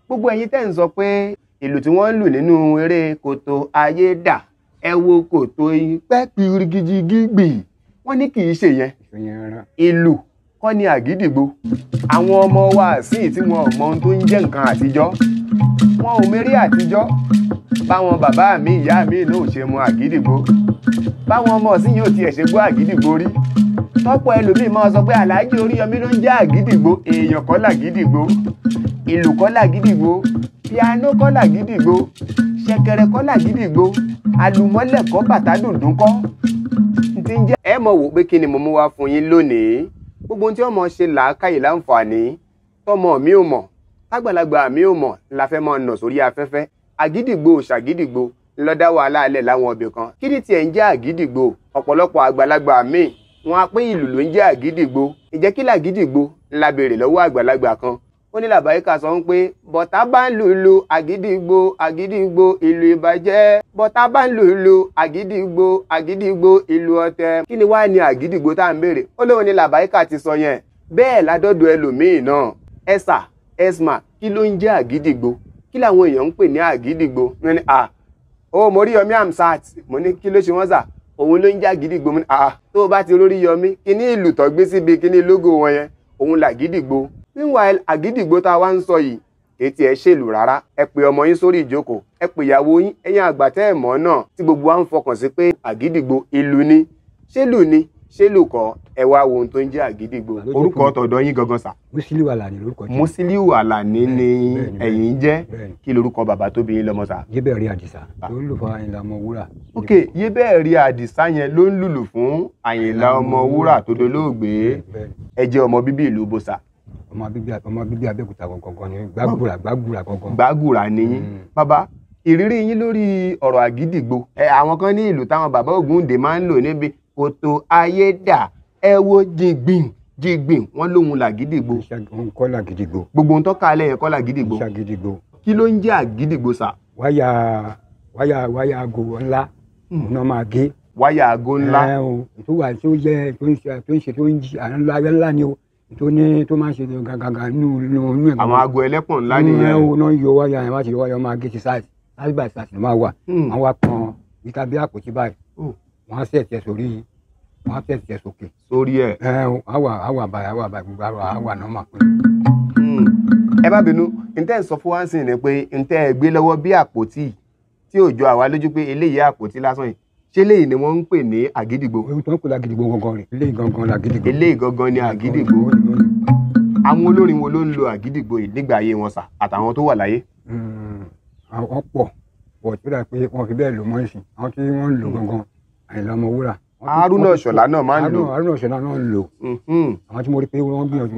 Gbogbo ẹ̀yin tẹ́ ń sọ pé ìlù tí wọ́n ń lù nínú eré kòtò ayé dà, ẹ wo kòtò pẹ́ pirigijigígbì, wọ́n ní kì í ṣe yẹn. Ìlù kọ́ ni àgídìgbo. Àwọn ọmọ wa sí tí wọn ò mọ ohun tó ń jẹ́ nǹkan àtijọ́, wọn ò méré àtijọ́. Báwọn bàbá mi ìyá mi náà ò ṣe mọ àgídìgbo, báwọn ọmọ sí yóò tiẹ̀ ṣe gbọ́ àgídìgbo rí. Tọ́pọ̀ ẹlòmíì máa sọ pé Àlàájì Oríyọmí ló ń jẹ́ àgídìgbo. Èèyàn kọ́ làgídìgbo, ìlù kọ́ làgídìgbo, piano kọ́ làgídìgbo, ṣẹ̀kẹ̀rẹ̀ kọ́ làgídìgbo, àlùmọ́lẹ̀ kọ́, bàtà dùndún kọ́. Ti ń jẹ́ ẹ mọ̀ wò pé kí ni mo mú wá fún yín lónìí. Gbogbo ohun tí ọmọ ṣe làákàyè láǹfààní, tọmọ mi ò mọ̀, tágbàlagbà mi ò mọ̀, la fẹ́ máa nà sórí afẹ́fẹ́. Àgídìgbo ṣàgídìgbo lọ́dá wàhálà alẹ́ láwọn ibì kan. Kí ni tiẹ̀ ń jẹ́ àgídìgbo? Ọ̀pọ̀lọpọ̀ àgbàlagbà míì wọn á pé ìlù ló ń jẹ́ àgídìgbo. Ìjẹ́ kí làgídìgbo la béèrè lọ́wọ́ àgbàlagbà kan. Ó ní làbáyíká sọ ń pé bọ̀tá bá ń lùlù àgídìgbo àgídìgbo ìlú ìbàjẹ́, bọ̀tá bá ń lùlù àgídìgbo àgídìgbo ìlú ọ̀tẹ̀. Kí ni wàá ní àgídìgbo tá à ń béèrè? Ó lóun ní làbáyíká ti sọ yẹn. Bẹ́ẹ̀ ládọ́dọ̀ ẹlòmíì náà. Ẹ̀sà ẹ̀smà, kí ló ń jẹ́ àgídìgbo? Kí làwọn èèyàn ń pè ní àgídìgbo? Wọ́n ní à ó mo rí Yọmí Amsat. Mo ní kí ló ṣe wọ́n sà? Òun ló ń jẹ́ àgídìgbo. Mo ní à tó o bá ti rórí Yọmí, kí ní ìlù tó gbé síbi kí ní lógo wọn yẹn, òun làgídìgbo. Meanwhile, àgídìgbo tá a wá ń sọ yìí ètí ẹ ṣèlú rárá. Ẹ pè ọmọ yín sórí ìjókòó, ẹ pè ìyàwó yín, ẹ̀yin àgbà tẹ́ ẹ̀ mọ̀ náà tí gbogbo wa ń fọkàn sí pé àgídìgbo ìlú ni. Ṣèlú ni ṣèlú kọ́? Ẹ wá wo ohun tó ń jẹ́ àgídìgbo. Orúkọ tọ̀dọ̀ yín gangan sà? Musiliu Àlàní lórúkọ tí. Musiliu Àlàní ni ẹ̀yin jẹ́. Kí lorúkọ bàbá tó bí yín lọ́mọ sà? Yébẹ̀rí Àdìsá ló ń lù fún Àyìnlá Ọmọwúrà. Ok, Yébẹ̀rí Àdìsá yẹn ló ń lùlù fún Àyìnlá Ọmọwúrà tó dolóògbé. Ẹ jẹ́ ọmọ bíbí ìlú bòsà? Ọmọ bíbí Abẹ́òkúta gangan ni, Gbàgùrà Gbàgùrà gangan. Gbàgùrà ni yín. Bàbá, ìrírí yín lórí ọ̀rọ̀ àgídìgbo. Ẹ àwọn kan ní ìlú táwọn bàbá Ògúndé máa ń lò níbi kòtò ayé dà, ẹ wo jìngbìn jìngbìn, wọ́n lóhun làgídìgbo. Òun kọ́ làgídìgbo. Gbogbo ohun tó kà á lẹ́yìn kọ́ làgídìgbo. Ṣàgídìgbo. Kí ló ń jẹ́ àgídìgbo sà? Wáyà wáyà aago ńlá náà máa gé. Wáyà aago ńlá. Ẹ o tó wà tó jẹ tó ń ṣe tó ń ṣe tó ń jí à ńlá ńlá ni o tó ní tó máa ń ṣe gàgàgà nínú inú ẹ̀. Àwọn aago ẹlẹ́pọ̀n ńlá nìyẹn. Ẹ o náà yọ wáyà yẹn, wá ti yọ wáyà máa gé ti size size by size ló máa wà. Wọ́n wá pọn ìta bí àpótí báyìí. Wọ́n á sẹ̀tẹ̀ sórí, wọ́n á sẹ̀tẹ̀ sókè. Sórí ẹ̀. Ẹ o àwà àwà báyìí àwà báyìí gbogbo àwà àwà náà máa pín. Ẹ má bínú, ntẹ́ ń sọ fún wa ń sìn ni pé ntẹ́ ẹ gbé lọ́wọ́ bí àpótí tí ò jọ àwa lójú pé eléyìí àpótí lásán yìí, ṣé eléyìí ni wọ́n ń pè ní àgídìgbo? Ohun tó ń pè lágídìgbo gangan rè, eléyìí gangan làgídìgbo. Eléyìí gangan ni àgídìgbo. Àwọn olórin wo ló ń lo àgídìgbo yìí nígbà ayé wọn sà àtàwọn tó wà láyé? Àwọn pọ̀ pọ̀ tó dà pé wọ́n fi bẹ́ẹ̀ lò mọ́ ìsìn. Àwọn tí wọ́n ń lò gangan Àyìnlá Ọmọwúrà. Haruna Ìṣọ̀lá náà máa ń lò. Haruna Ìṣọ̀lá náà ń lò. Àwọn tí mo rí pé wọ́n gbìyànjú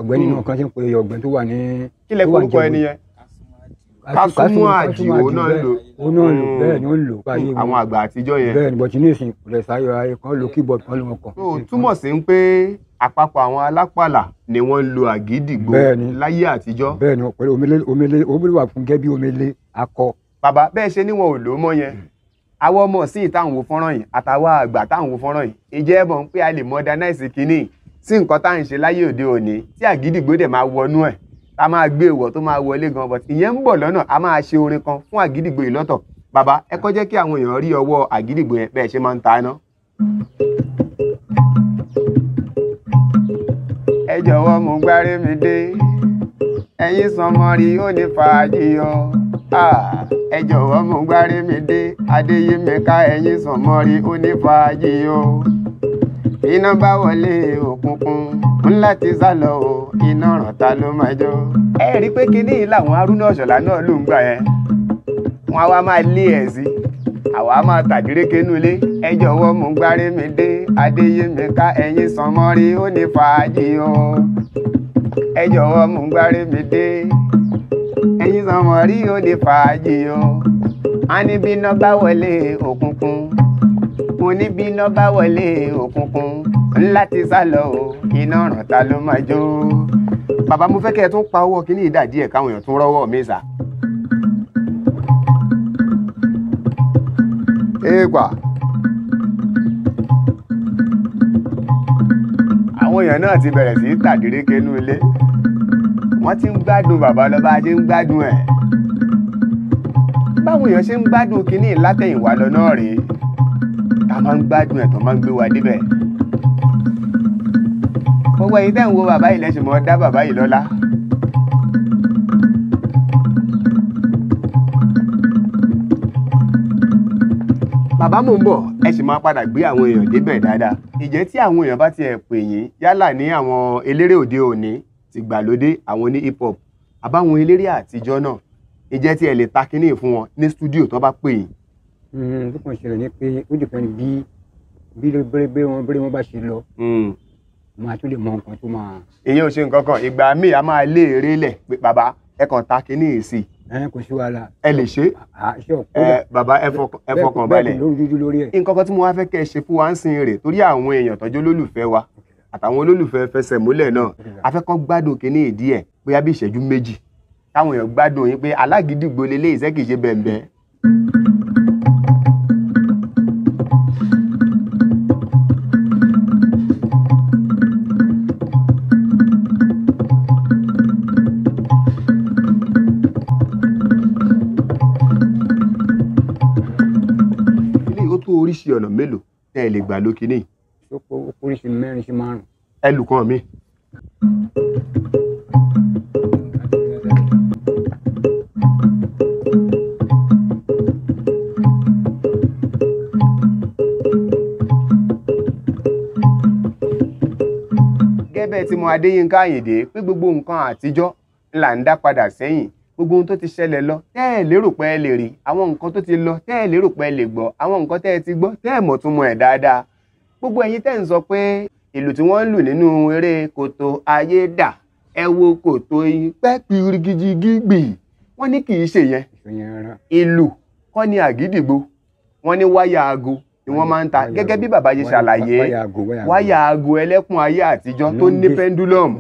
ọ̀gbẹ́ni náà kan ṣe ń pe ọ̀gbẹ́ni tó wà ní. Kí lẹ forúkọ ẹni yẹn? Kásùmù Àdìó náà ń lò. Ó náà lò, bẹ́ẹ̀ ni ó ń lò. Àwọn àgbà àtijọ́ yẹn. Bẹ́ẹ̀ ni, bọ̀tí ní ìsìn kò lè sáyọ ayé kan lo keyboard kan ló wọn kàn. Tó túmọ̀ sí pé àpapọ̀ àwọn alápàlà ni wọ́n ń lo àgídìgbo láyé àtijọ́. Bẹ́ẹ̀ ni, pẹ̀lú omele omele omele wà fún gẹ́bí omele akọ. Bàbá, bẹ́ẹ̀ ṣe ni wọn ò lò mọ́ yẹn. Àwọn ọmọ sí ìtàwọn wo fọ́nrán yìí àtàwọn àgbà táwọn wo fọ́nrán yìí, ìjẹ́ mọ̀ pé a lè modernize kínní sí nǹkan tá à ń ṣe láyé òde òní tí àgídìgbo dẹ̀ máa wọnú ẹ̀, tá máa gbé ìwọ̀ tó máa wọlé gan, but ìyẹn ń bọ̀ lọ́nà. A máa ṣe orin kan fún àgídìgbo yìí lọ́tọ̀. Bàbá, ẹ kọ́ jẹ́ kí àwọn èèyàn rí ọwọ́ àgídìgbo yẹn bẹ́ẹ̀ ṣe máa ń ta iná. Ẹ jọ̀wọ́ mo gbáré mi dé, ẹ̀yin sọmọ rí ó ní fàájì o. Ẹ jọ̀wọ́ mo gbáré mi dé, Adéyẹmíká, ẹ̀yin sọmọ rí ó ní fàájì o. Iná bá wọlé òkùnkùn ńlá ti sá lọ o, iná ràn ta ló máa jó. Ẹ rí i pé kinní yìí làwọn Haruna Ìṣọ̀lá náà ló ń gbà yẹn. Wọn á wá máa lé ẹ̀ sí, àwa á máa tàdíréke nú ilé. Ẹ jọ̀wọ́ mo gbáré mi dé, Adéyẹmíká, ẹ̀yin sọmọ rí ó ní fàájì o. Ẹ jọ̀wọ́ mo gbáré mi dé, ẹ̀yin sọmọ rí ó ní fàájì o. A ní bí iná bá wọlé òkùnkùn, mo ní bí iná bá wọlé òkùnkùn ńlá ti sá lọ o, iná ràn ta ló máa jó. Bàbá, mo fẹ́ kẹ́ ẹ tún pa owó kíní ìdá díẹ̀ káwọn èèyàn tún rọ́wọ́ mi sà. Èèpà àwọn èèyàn náà ti bẹ̀rẹ̀ sí í tàdíréke inú ilé. Wọ́n ti ń gbádùn bàbá lọ bá a ṣe ń gbádùn ẹ̀. Báwọn èèyàn ṣe ń gbádùn kínní látẹ̀yìnwá lọ náà rèé, tá a máa ń gbádùn ẹ̀ tó máa ń gbé wa débẹ̀. Gbogbo ẹ̀yin tẹ́ ń wo bàbá yìí lẹ́sìn mọ́ dá bàbá yìí lọ́lá. Bàbá mò ń bọ̀, ẹ sì máa padà gbé àwọn èèyàn débẹ̀ dáadáa. Ìjẹ́ tí àwọn èèyàn bá tiẹ̀ pè yín, yálà ní àwọn eléré òde òní tìgbàlódé, àwọn ní hip hop, àbáwọn eléré àtijọ́ náà, ìjẹ́ tí ẹ lè ta kínní fún wọn ní stúdíò tó bá pè yín? Tó kàn ṣẹlẹ̀ ni pé ó dìpẹ́ ní bí bí wọn bá ṣe lọ, máa tún lè mọ nǹkan tó máa. Ìyẹn ò ṣe nǹkan kan, ìgbà míì a máa lé eré lẹ̀ pé bàbá ẹ kàn ta kínní yìí sí i. Kò sí wàhálà. Ẹ lè ṣe é. Bàbá ẹ fọkàn balẹ̀. Nǹkan kan tí mo wá fẹ́ kẹ́ ẹ ṣe fún wa ń sin rè, torí àwọn èèyàn tọ́jú olólùfẹ́ wa àtàwọn olólùfẹ́ fẹsẹ̀ múlẹ̀ náà, a fẹ́ kọ́ gbádùn kínní ìdí ẹ̀ bóyá bí ìṣẹ́jú méjì, táwọn èèyàn gbádùn yín pé alágídígbò leléyìí ṣé kìí ṣe bẹ̀m̀bẹ̀. Eléyìí ó tó oríṣi ọ̀nà mélòó tẹ́ ẹ lè gbà ló kínní? Ó oríṣi mẹ́rin sí márùn-ún. Ẹlùkọ́ mi. Gẹ́gẹ́ tí mo Adéyínká Àyìndé pé gbogbo nǹkan àtijọ́ là ń dá padà sẹ́yìn, gbogbo ohun tó ti ṣẹlẹ̀ lọ tẹ́ ẹ lérò pé ẹ lè rí, àwọn nǹkan tó ti lọ tẹ́ ẹ lérò pé ẹ lè gbọ́, àwọn nǹkan tẹ́ ẹ ti gbọ́ tẹ́ ẹ mọ̀ tún mọ̀ ẹ̀ dáadáa. Gbogbo ẹ̀yin tẹ́ ń sọ pé ìlù tí wọ́n ń lù nínú eré kòtò ayé dà, ẹ wo kòtò pẹ́ pirigijigígbì, wọ́n ní kì í ṣe yẹn. Ìlù kọ́ ni àgídìgbo, wọ́n ní wáyà aago ni wọ́n máa ń ta, gẹ́gẹ́ bí bàbá yìí ṣàlàyé, wáyà aago ẹlẹ́kùn ayé àtijọ́ tó ní pendulum,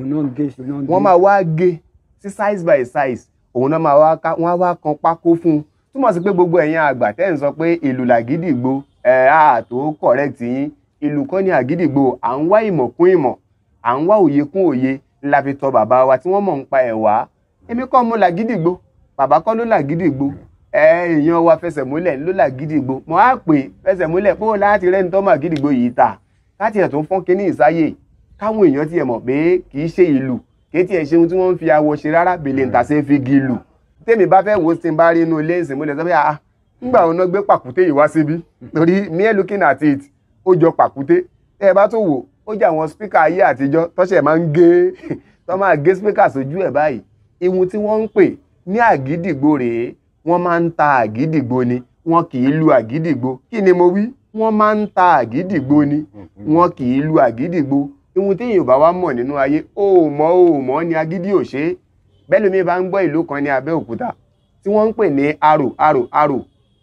wọ́n máa wá gé sí size by size, òun náà máa wá ká, wọ́n á wá kan pákó fún un. Túmọ̀ sí pé gbogbo ẹ̀yin àgbà tẹ́ ń sọ pé ìlù làgídìgbo, ẹ̀ á tó correct yín. Ìlù kọ́ ni àgídìgbo, à ń wá ìmọ̀ kún ìmọ̀, à ń wá òye kún òye, la fi tọ̀ bàbá wa tí wọ́n mọ̀ ń pa ẹ̀ wá. Èmi kọ́ mo làgídìgbo, bàbá kọ́ ló làgídìgbo, èèyàn wa fẹsẹ̀ múlẹ̀ ló làgídìgbo. Mo á pè fẹsẹ̀ múlẹ̀ pé ó láti rẹ́ni tọ́mọ̀ àgídìgbo yìí ta, káti ẹ̀ tó ń fọ́n kínní ìsáyè, káwọn èèyàn tiẹ̀ mọ̀ pé kì í ṣe ìlù, kì í tiẹ̀ ṣe ohun tí wọ́n ń fi awọ ṣe rárá, bèlè ń tàṣe fi gi lù. Tèmi bá fẹ́ wo tí n bá rí inú ilé ìsìn, mo lè sọ pé ah, ńgbà òun náà gbé pàkúté yìí wá síbí, torí me looking at it, ó jọ pàkúté. Tẹ́ ẹ bá tún wò ó jẹ́ àwọn spíkà ayé àtijọ́ tọ́ṣẹ̀ máa ń gé, tọ́ máa gé spíkà sójú ẹ̀ báyìí. Ihun tí wọ́n ń pè ní àgídìgbo rèé, wọ́n máa ń ta àgídìgbo ni, wọn kì í lu àgídìgbo. Kí ni mo wí? Wọ́n máa ń ta àgídìgbo ni, wọn kì í lu àgídìgbo. Ihun tí èèyàn bá wá mọ̀ nínú ayé, ó mọ̀ ó mọ̀ ni agídí ò ṣe é. Bẹ́ẹ̀ lómi bá ń gbọ́ ìlú kan ní Abẹ́òkúta tí wọ́n ń pè ní arò arò arò,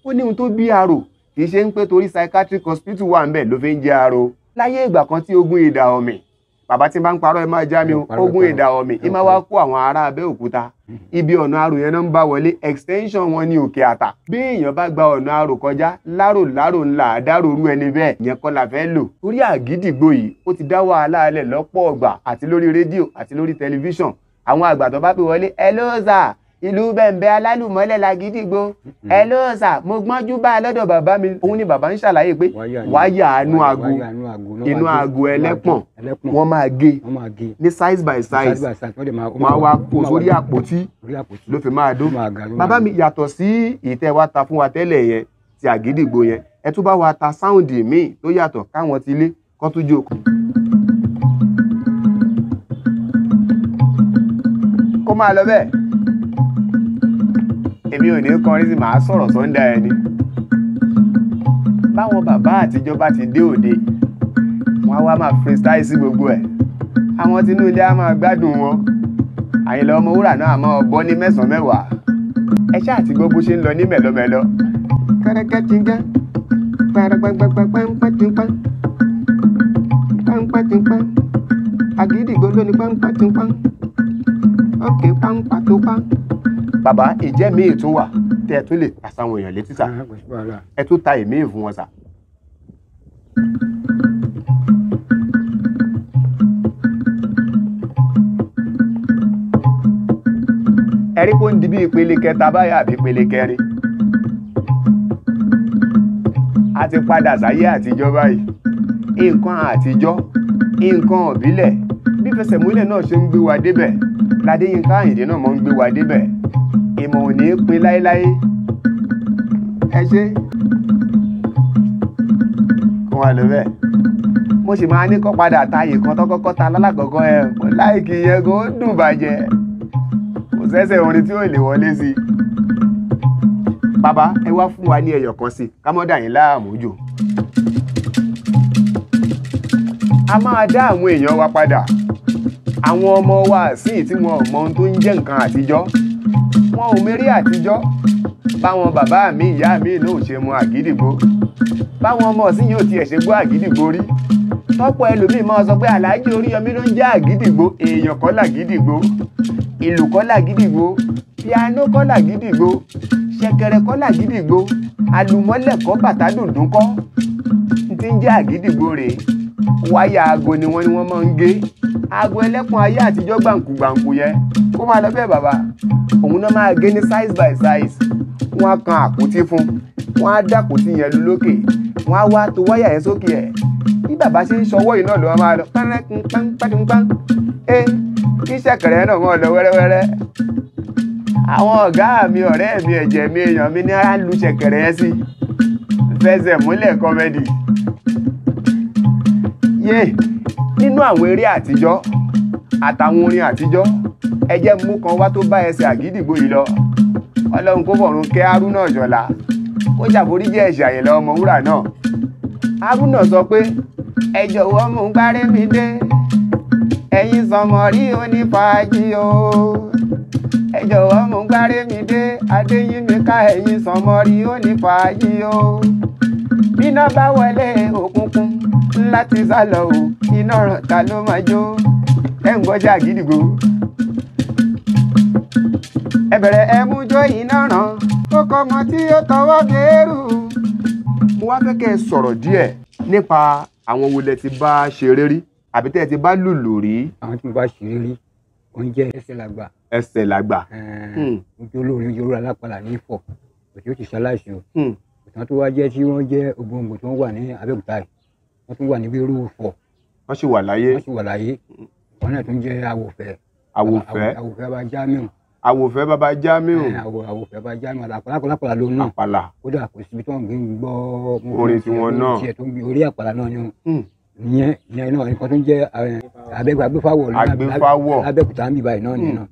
ó ní ohun tó bí arò, kì í ṣe ń pé torí psychiatric hospital wà ń bẹ̀ ló fi ń jẹ́ arò. Láyé ìgbà kan tí ogun ìdà ọ̀mì, bàbá tí bá ń parọ́ ẹ máa já mi o, ogun ìdà ọ̀mì ì máa wá kó àwọn ará Abẹ́òkúta, ibi ọ̀nà arò yẹn náà ń bá wọlé, extension wọn ní Òkè Àtà. Bí èèyàn bá gba ọ̀nà arò kọjá, lárò lárò ńlá àdárò rú ẹni bẹ́ẹ̀, ìyẹn kọ́ la fẹ́ lò. Torí àgídìgbo yìí ó ti dá wàhálà alẹ̀ lọ́pọ̀ ọgbà, àti lórí rédíò àti lórí tẹlifíṣàn. Àwọn àgbà tó bá pè wọlé, ẹ ló sà, ìlú bẹ̀m̀bẹ̀ alálùmọ́lẹ̀ làgídìgbo, ẹ ló sà, mo gbọ́njú bá a lọ́dọ̀ bàbá mi. Òun ni bàbá ń ṣàlàyé pé wáyà inú aago, inú aago ẹlẹ́pọ̀n, wọ́n máa gé ní size by size, wọ́n á wá kó sórí àpótí ló fi máa dó. Bàbá mi, yàtọ̀ sí ìtẹ́ wa ta fún wa tẹ́lẹ̀ yẹn ti àgídìgbo yẹn, ẹ tún bá wa ta sáùndì míì tó yàtọ̀ káwọn ti lé kọ́ tún jókòó. Kó máa lọ bẹ́ẹ̀. Èmi ò ní kọrin sí, màá sọ̀rọ̀ sọ́ndà ẹni. Báwọn bàbá àtijọ́ bá ti dé òde, wọ́n á wá máa freestyle sí gbogbo ẹ̀. Àwọn tinú ilé á máa gbádùn wọn. Àyìnlá Ọmọwúrà náà á máa bọ́ ní mẹ́sàn-án mẹ́wàá. Ẹ ṣáà ti gbọ́ bó ṣe ń lọ ní mẹ̀lọmẹ̀lọ. Kẹ́rẹ́kẹ́ ti ń kẹ́, pẹ́rẹ́pẹ́pẹ́pẹ́pẹ́ ti ń pẹ́, pẹ́ńpẹ́ ti ń pẹ́, àgídìgbo ló ní pẹ́ńpẹ́ ti ń pẹ́, ókè pánpá tó pán. Bàbá, ìjẹ́ míì tún wà tẹ́ ẹ tún lè ta sáwọn èèyàn létí sà? Ẹ tún ta ìmíì fún wọn sà. Ẹ̀rí kó ń di bí ìpele kẹta báyà àbí ìpele kẹrin. A ti padà sáyé àtijọ́ báyìí. Nǹkan àtijọ́, nǹkan ìbílẹ̀, bí Fẹsẹ̀múlẹ̀ náà ṣe ń gbé wa débẹ̀, Ládéyínká Àyìndé náà mọ́ ń gbé wa débẹ̀. Ìmọ̀ ò ní í pin láéláé. Ẹ ṣé. Kó wá lọ bẹ́ẹ̀. Mo sì máa ní kó padà ta àyè kan tó kọ́kọ́ ta lálákọ̀ọ́kọ́ ẹ̀. Mo láìkì yẹn kó dùn bàjẹ́. Kò sẹ́sẹ̀ orin tí ò lè wọlé sí. Bàbá, ẹ wá fún wa ní ẹyọ kan sí, ká mọ́ dà yín láàmú jù. A máa dá àwọn èèyàn wa padà. Àwọn ọmọ wa sí tí wọn ò mọ ohun tó ń jẹ́ nǹkan àtijọ́. Wọn ò mérí àtijọ́. Báwọn bàbá mi, ìyá mi náà ò ṣe mọ àgídìgbò. Báwọn ọmọ sí yóò tiẹ̀ ṣe gbọ́ àgídìgbò rí. Tọ́pọ̀ ẹlòmíì máa sọ pé Àlàájì Oríyọmí ló ń jẹ́ àgídìgbò. Èèyàn kọ́ làgídìgbò. Ìlù kọ́ làgídìgbò. Piano kọ́ làgídìgbò. Ṣẹ̀kẹ̀rẹ̀ kọ́ làgídìgbò. Àlùmọ́lẹ̀ kọ́, bàtà dùndún kọ́. N ti ń jẹ́ àgídìgbò rèé. Wáyà aago ni wọ́n ní wọ́n máa ń gé. Aago ẹlẹ́kùn ayé àtijọ́ gbàǹkù gbàǹkù yẹn. Kó máa lọ bẹ́ẹ̀ bàbá. Òun náà máa gé ní size by size. Wọ́n á kan àpótí fún. Wọ́n á dá àpótí yẹn lu lókè. Wọ́n á wá to wáyà yẹn sókè ẹ̀. Bí bàbá ṣe ń ṣọwọ́ yìí náà ló máa lọ. Pẹ́rẹ́kún-pẹ́rẹ́kún-pẹ́n. Ẹ kí ṣẹ̀kẹ̀rẹ̀ náà máa lọ wẹ́rẹ́wẹ́rẹ́. Àwọn ọ̀gá mi, ọ̀rẹ́ mi, ẹ̀jẹ̀ mi, èèyàn mi ní ara ń lu ṣẹ̀kẹ̀rẹ̀ yẹn sí. Fẹsẹ̀múlẹ̀ kọ́mẹ́dì. Yé, nínú àwọn eré àtijọ́ àtàwọn orin àtijọ́, ẹ jẹ́ mú kan wá tó bá ẹsẹ̀ àgídìgbò yìí lọ. Ọlọ́run kó fọ̀run kẹ́ Haruna Ìṣọ̀lá, kó ṣàforíjì ẹ̀ṣẹ̀ Àyìnlá Ọmọwúrà náà. Haruna sọ pé ẹ jọ̀wọ́ mú gbárẹ́ mi dé, ẹ̀yin sọmọ rí onífàájì o. Ẹ jọ̀wọ́ mú gbárẹ́ mi dé, Adéyínká ẹ̀yin sọmọ rí onífàájì o. Bíná bá wọlé òkùnkùn láti sálọ o, iná ràn ta ló máa jó. Ẹ ń gbọ́jà àgídìgbò. Ẹ bẹ̀rẹ̀ ẹ mú jó iná ràn, ó kọ́ ọmọ tí ó tọwọ́ bẹ́ẹ̀rù. Mo wá fẹ́ kẹ́ ẹ sọ̀rọ̀ díẹ̀ nípa àwọn wo lẹ ti bá ṣeré rí àbí tẹ́ ẹ ti bá lùlù rí. Àwọn tí mo bá ṣeré rí, wọ́n jẹ́ Ẹsẹ̀ Làgbà. Ẹsẹ̀ Làgbà. Ojú olórin ojú olórin alápàlà ní Ifọ̀, òtí ó ti ṣaláìsí o. Òtún tó wá jẹ́ tí wọ́n jẹ́ ògbóǹgbò tó ń wà ní Abẹ́òkúta yìí, wọ́n tún wà níbi irú Ifọ̀. Wọ́n sì wà láyé. Wọ́n sì wà láyé. Wọ́n náà tún jẹ́ Àwòfẹ́. Àwòfẹ́. Àwòfẹ́ bàbá Jamiu. Àwòfẹ́ bàbá Jamiu. Àwòfẹ́ bàbá Jamiu àpàlà ló náà. Àpàlà. Kódà kò síbi tí wọ́n gbé ń gbọ́. Orin tiwọn náà. Tiẹ̀ tó ń gbé orí àpàlà náà ni o. Ìyẹn ìyẹn náà nǹkan tó ń jẹ́ Agbéfáwọ̀. Agbéfáwọ̀. Abẹ́òkúta ń bì báyìí náà nìyẹn náà.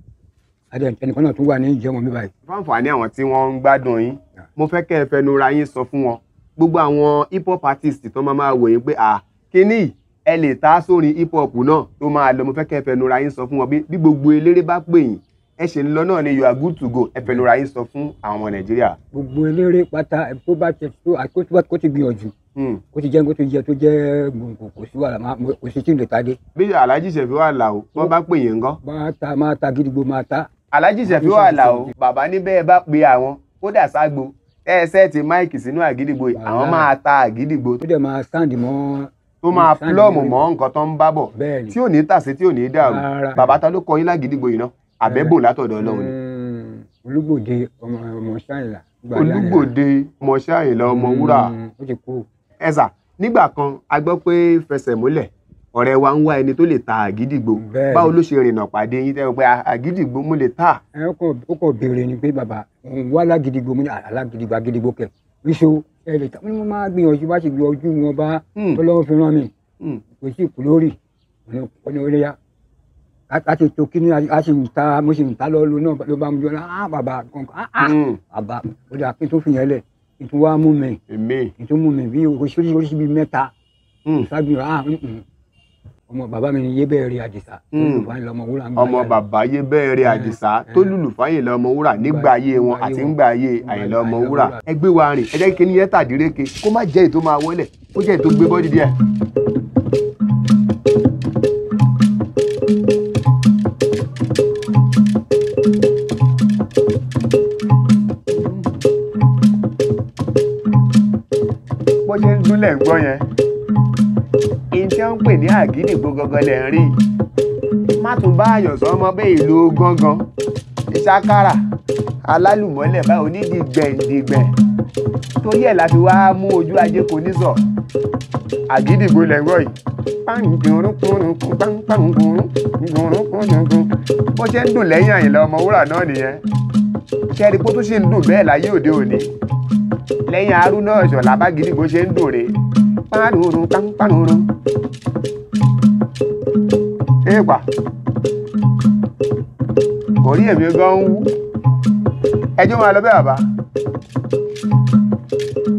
Ẹnìkan náà tún wà ní Ìjẹ̀mọ̀ mi báyìí. Fáǹfààní àwọn tí wọ́n ń gbádùn yín, mo fẹ́ kẹ́ ẹ fẹnu ra yín sọ fún wọn. Gbogbo àwọn hip hop artist tó máa wò yín pé à kíní ẹ lè ta sórin hip hop náà tó máa lọ, mo fẹ́ kẹ́ ẹ fẹnu ra yín sọ fún wọn bí gbogbo eléré bá pè yín ẹ ṣe ń lọ náà ni you are good to go. Ẹ fẹnu ra yín sọ fún àwọn ọmọ Nàìjíríà. Gbogbo eléré pátá tó bá tẹ tó kó ti gbìyànjú kó ti jẹ́ kó ti jẹ́ tó jẹ́ gbòǹgbò kò sí wàhálà kò sí tí ń lè ta dé. Bí Alhaji Sefiu Alao wọ́n bá pè yín ńkọ́. Máa ta máa ta gidigbo máa ta. Alhaji Sefiu Alao bàbá ní bẹ́ẹ̀ bá pe àwọn kódà ságbo ẹ sẹ́ẹ̀tì máìkì sínú àgídìgbò yìí àwọn máa ta àgídìgbò. Tó dẹ̀ máa sáǹdì mọ́. Tó máa plọ́ọ̀mù mọ́ nǹkan tó ń bá bọ̀ tí ò ní tàsé tí ò ní dàrú. Bàbá ta ló kọ yín lágídìgbò yìí náà àbẹ́bò látọ̀dọ̀ Ọlọ́run ni. Olúgbòde ọmọ Ṣáìlà. Olúgbòde ọmọ Ṣáìlà Ọmọwúrà. Ó ti kú. Ẹ sà, nígbà kan a gbọ́ pé Fẹsẹ̀múlẹ̀ ọ̀rẹ́ wa ń wá ẹni tó lè ta àgídìgbò. Báwo ló ṣe rìnnà pàdé yín tẹ́ pé àgídìgbò mo lè ta. Ẹ ó kàn béèrè ni pé bàbá òun wá lágídìgbò mo ní alágídìgbò àgídìgbò kẹ wíṣọ ẹ lè ta. Mo ní mo máa gbìyànjú bá ti gbìyànjú wọn bá tọ́lọ́wọ́ fi rán mi kò sí kú lórí ọ̀nà oríyá láti tó kí ni a sì ń ta mo sì ń ta lọ lọ náà ló bá mu jọ náà bàbá kankan bàbá ó dà kí n tó fi yẹn lẹ̀ kí n tó wá mú mi kí n tó mú mi bí oríṣiríṣi bíi mẹ́ta ṣáàgbìyànjú ọmọ bàbá mi ni Yébẹ̀rẹ̀ Àdìsá. Ọmọ bàbá Yébẹ̀rẹ̀ Àdìsá tó lùlù fáyìnlá Ọmọwúrà nígbà ayé wọn àti ńgbà ayé Àyìnlá Ọmọwúrà. Ẹ gbé wa rìn, ẹ jẹ́ kí ni yẹn tàdíréke kó má jẹ́ èyí tó máa wọlé, kó jẹ́ èyí tó gbé bọ́dí díẹ̀. Bó ṣe ń dúnlẹ̀ ń gbọ́ yẹn, èyí tí wọ́n ń pè ní àgídìgbò gangan lẹ̀ ń rí. Má tún bá àyàn sọ ọmọ bẹ́ẹ̀ ìlú gángan. ṣákárà alálùmọ́lẹ̀ báyìí onídìgbẹ̀ǹdìgbẹ̀ torí ẹ̀ la fi wá mú ojú ajé kò ní sọ àgídìgbò lẹ́gbọ́ yìí. Bó ṣe ń dùn lẹ́yìn Àyìnlá Ọmọwúrà náà nìyẹn. Ṣẹ́ni kó tún ṣì ń dùn bẹ́ẹ̀ láyé òde òní. Lẹ́yìn Haruna Ìṣọ̀lá bá gídìgbò ṣe ń dùn rèé. Párùrù párùrù. Èèpà orí èmi gan ń wú. Ẹjọ́ máa lọ bẹ́ẹ̀ bàbá.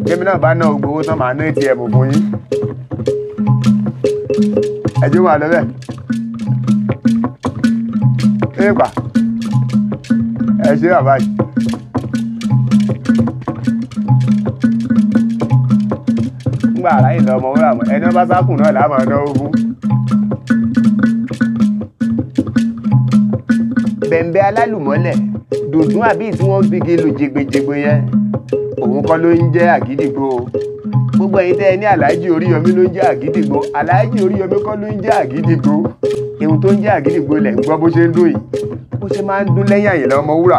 Kémi náà bá ná gbogbo owó tán màá ná ATM fún yín. Ẹjọ́ máa lọ bẹ́ẹ̀. Èèpà ẹ ṣé bàbá yìí. Ngbà Àyìnlá Ọmọwúrà mọ̀ ẹni wọ́n bá sákùn náà láàmú náwó fún. Bẹ̀m̀bẹ̀ alálùmọ́lẹ̀ dùndún àbí tí wọ́n fi igi lu jẹgbẹjẹgbẹ yẹn òun kọ́ ló ń jẹ́ àgídìgbò o. Gbogbo ẹ̀yin tẹ́ ẹ ní Àlájì Oríyọmí ló ń jẹ́ àgídìgbò, Àlájì Oríyọmí kọ́ ló ń jẹ́ àgídìgbò. Ihun tó ń jẹ́ àgídìgbò lẹ̀ ń gbọ́ bó ṣe ń dùn yìí, bó ṣe máa ń dún lẹ́yìn Àyìnlá Ọmọwúrà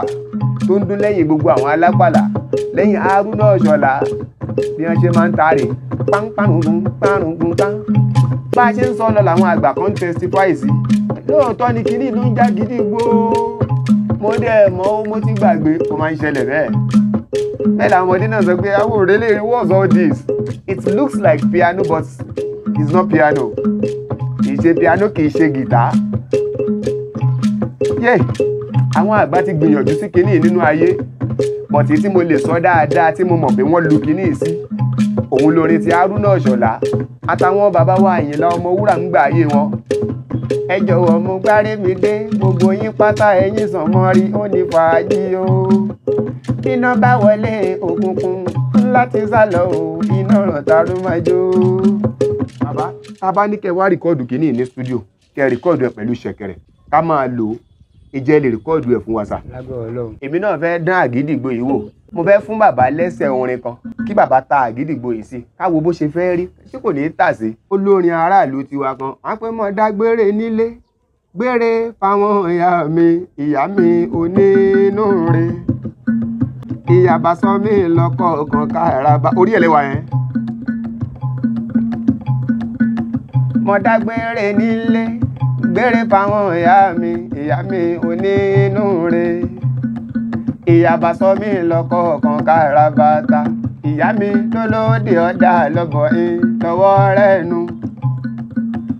tó ń dún lẹ́yìn gbogbo àwọn alápàlà lẹ́yìn Haruna Ìṣọ̀lá bí wọ́n ṣe máa ń taarè pánpánrún pánrún pán. Bá a ṣe ń sọ lọ làwọn àgbà kan ń testify sí lóòótọ́ ni kinní ló ń já gídígbò. Mo dẹ̀ mọ́ ó mo ti gbàgbé kó máa ń ṣẹlẹ̀ bẹ́ẹ̀. Bẹ́ẹ̀ làwọn ọmọdé náà sọ pé àwọn òrèlè what's all this? It looks like piano but it's not piano. Kì í ṣe piano kì í ṣe gìtá. Yé àwọn àgbà ti gbìyànjú sí kinní nínú ayé bọ̀tí tí mo lè sọ dáadáa tí mo mọ̀ pé wọ́n lu kinní sí òun lórin ti Haruna Ìṣọ̀lá àtàwọn bàbá wa Àyìnlá Ọmọwúrà ń gbà ayé wọn. Ẹ jọ̀wọ́ mo gbáré mi dé gbogbo yín pátá ẹ̀yin sàn mọ́ rí ó ní fàájì o. Bíná bá wọlé òkùnkùn láti sálọ o iná ràn tàrú máa jó. Bàbá tá a bá ní kẹ́ wá rìkọ́ọ̀dù kínní ní stúdíò kẹ́ rìkọ́ọ̀dù ẹ̀ pẹ̀lú ṣẹ̀kẹ̀rẹ̀ ká máa lò ó ìjẹ́ lè rìkọ́ọ̀dù ẹ̀ fún wa sà. Èmi náà fẹ́ dán àgídìgbò yìí wò. Mo fẹ́ fún bàbá lẹ́sẹ̀ orin kan kí bàbá ta àgídìgbò yìí sí ká wo bó ṣe fẹ́ rí ṣé kò ní í tà sí. Olórin aráàlú tiwa kan á pẹ́ mọ́ dágbére nílé gbére fáwọn ìyá mi onínúure ìyá bá sọ mí lọ́kọ̀ kan káraba orí ẹ̀ lẹ́wà yẹn. Mo dágbére nílé gbére fáwọn ìyá mi onínúure ìyá bá sọ mí lọ́kọ̀ kan kárabata ìyá mi lólódì ọ̀dà lọ́bọ̀ ń tọwọ́ rẹ̀ nu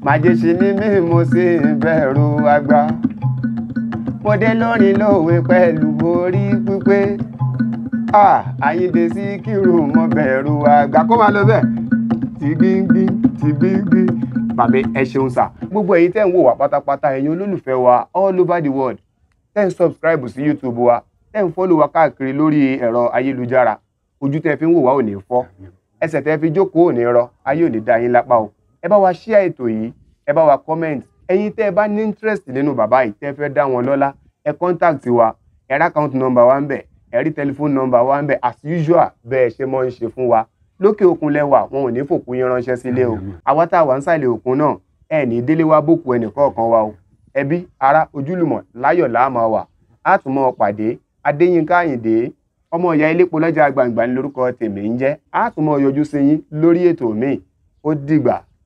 màjèṣì ni mí mo sì ń bẹ̀rù àgbà mo dé lórin lówe pẹ̀lú orí pípé Àyìndé Síkírù mo bẹ̀rù àgbà kó máa lọ bẹ́ẹ̀ tí gbíngbín tí gbíngbín. Bàbá ẹ ṣeun sà gbogbo ẹ̀yin tẹ́ ń wò wá pátápátá ẹ̀yin olólùfẹ́ wa all over the world tẹ́ ń subscribe sí YouTube wa tẹ́ ń follow wa káàkiri lórí ẹ̀rọ ayélujára ojú tẹ́ fi ń wò wá ò ní fọ́ ẹsẹ̀ tẹ́ fi jókòó ò ní rọ ayé ò ní dá yín lápá o. Ẹ bá wa share ètò yìí ẹ bá wa comment ẹ̀yin tẹ́ ẹ bá ní interest nínú bàbá yìí tẹ́ fẹ́ dá wọn lọ́lá ẹ contact wa ẹ rá account number wa ń bẹ̀ ẹ rí telephone number wa ń bẹ̀ as usual bẹ́ẹ̀ ṣe mọ́ ń ṣe fún wa. Lókè òkun lẹ́wà wọn ò ní fòkú yín ránṣẹ́ sílé o. Àwa tá a wà ń sàlẹ̀ òkun náà ẹ ní délé wá bòkú ẹnì kọ̀ọ̀kan wa o. Ẹbí ará ojúlùmọ̀ láyọ̀ láàmú wa á tún mọ́ ọ pàdé. Adéyínká Àyìndé ọmọ ìyá elépo lọ́jà gbàǹgbà ní lórúkọ tèmi ń jẹ́ á tún mọ́ yọjú sí yín lórí ètò míì. Ó dìgbà.